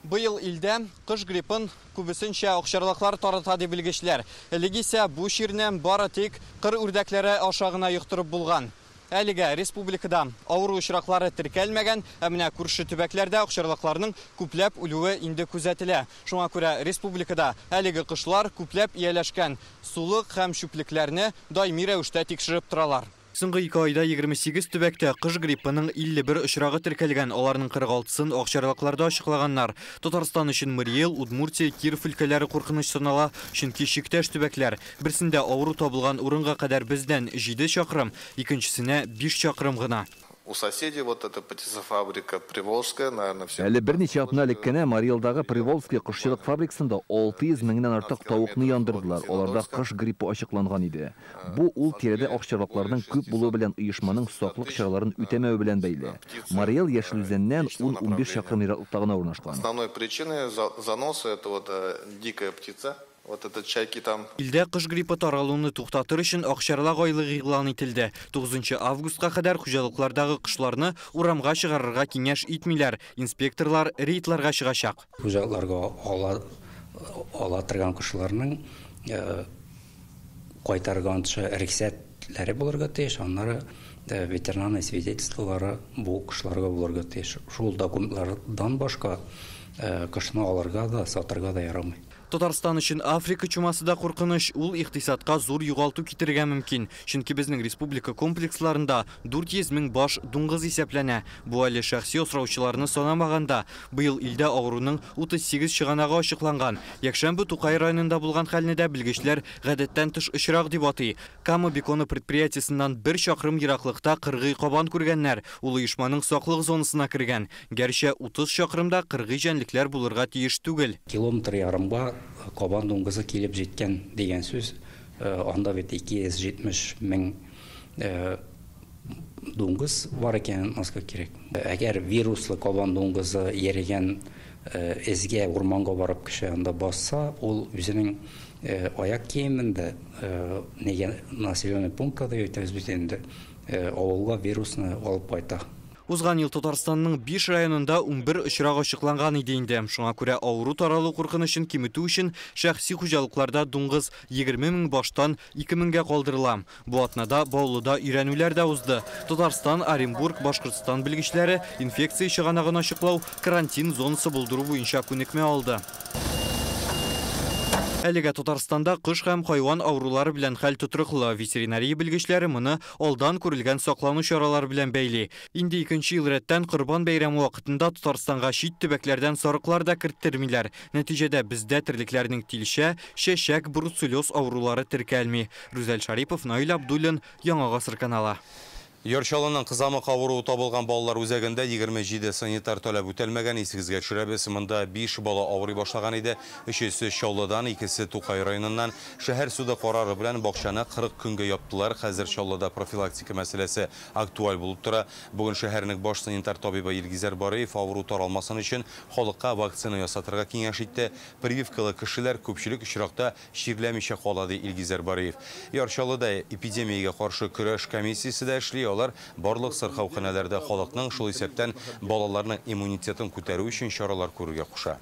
Быел илдә кош гриппын күбесенчә акчарлаклар тарата, ди белгечләр. Элек исә бу чирне бары тик кыр үрдәкләре аша гына йоктырып булган. Әлегә республикада авыру очраклары теркәлмәгән, ә менә күрше төбәкләрдә акчарлакларның күпләп үлүе инде күзәтелә. Шуңа күрә республикада әлеге кошлар күпләп ияләшкән сулык һәм чүплекләрне даими рәвештә тикшереп торалар. Соңгы 2 айда 28 төбәктә кош гриппының 51 очрагы теркәлгән, аларның 46-сын акчарлакларда ачыклаганнар. Татарстан өчен Марий Эл, Удмуртия, Киров өлкәләре куркыныч санала, чөнки чиктәш төбәкләр. Берсендә авыру табылган урынга кадәр бездән 7 чакрым, икенчесенә 5 чакрым гына. У соседей вот эта птицефабрика Приволжская, наверное, все. Әле берничә атна элек кенә Марий Элдагы Приволжский кошчылык фабрикасында 600 меңнән артык тавыкны яндырдылар. Аларда кош гриппы ачыкланган иде. Бу ул тирәдә акчарлакларның күп булуы белән оешманың саклык чараларын үтәмәве белән бәйле. Марий Эл Яшел Үзәннән 10-15 чакрым ераклыкта гына урнашкан. Основной причиной заноса это вот дикая птица. Вот этот чайки там. Илдә кош гриппы таралуны туктатыр өчен акчарлак айлыгы игълан ителде. 9 августка кадәр хуҗалыклардагы кошларны урамга чыгарырга киңәш итмиләр. Инспекторлар рейдларга чыгачак. Хуҗалыкларга ала торган кошларның кайтарганчы рөхсәтләре булырга тиеш, аннары ветеринарный свидетельстволары бу кошларга булырга тиеш. Шул документлардан башка кошны алырга да, сатырга да ярамый. Татарстан өчен Африка чумасы да куркыныч, ул икътисадка зур югалту китерергә мөмкин. Чөнки безнең республика комплексларында 400 мең баш дуңгыз исәпләнә. Бу әле шәхси асраучыларны санамаганда. Быел илдә авыруның 38 чыганагы ачыкланган. Якшәмбе Тукай районында булган хәлне дә белгечләр гадәттән тыш очрак дип атый. Кама беконы предприятиесеннән 1 чакрым ераклыкта кыргый кабан күргәннәр. Ул оешманың саклык зонасына кергән. Гәрчә 30 чакрымда кыргый җәнлекләр булырга тиеш түгел. Километр ярымга кабан дуңгызы килеп җиткән дигән сүз, анда бит 270 мең дуңгыз бар икәнен аңлатырга кирәк. Әгәр вируслы кабан дуңгызы йөргән эзгә урманга барып кеше анда басса, ул үзенең аяк киемендә, нигә населенный пунктка да әйтәбез бит инде, авылга вирусны алып кайта. Узган ел Татарстанның 5 районында 11 очрак ачыкланган иде инде. Шуңа күрә авыру таралу куркынычын киметү өчен шәхси хуҗалыкларда дуңгыз 20 мең баштан 2 меңгә калдырыла. Бу атнада Баулыда өйрәнүләр дә узды. Татарстан, Оренбург, Башкортстан белгечләре инфекция чыганагын ачыклау, карантин зонасы булдыру буенча күнекмә алды. Әлегә Татарстанда кош һәм хайван авырулары белән хәл тотрыклы. Ветеринария белгечләре моны алдан күрелгән саклану чаралары белән бәйли. Инде икенче ел рәттән Корбан бәйрәме вакытында Татарстанга чит төбәкләрдән сарыклар да керттермиләр. Нәтиҗәдә бездә терлекләрнең тилчә, чәчәк, бруцеллез авырулары теркәлми. Рүзәл Шарипов, Наил Абдуллин, Яңа Гасыр каналы. Яр Чаллының кызамык авыруы табылган балалар үзәгендә 27 санитар таләп үтәлмәгән. Исегезгә төшерәбез, монда 5 бала авырый башлаган иде. Өчесе Чаллыдан, икесе Тукай районыннан. Шәһәр суды карары белән бакчаны 40 көнгә яптылар. Хәзер Чаллыда профилактика мәсьәләсе актуаль булып тора. Бүген шәһәрнең баш санитар табибы Илгизәр Барыев авыру таралмасын өчен халыкка вакцина ясатырга киңәш итте. Прививкалы кешеләр күпчелек очракта чирләмичә кала, ди Илгизәр Барыев. Яр Чаллыда эпидемиягә каршы көрәш комиссиясе дә эшли. Алар барлык сырхауханәләрдә халыкның, шул исәптән балаларның иммунитетын күтәрү өчен чаралар күрергә куша.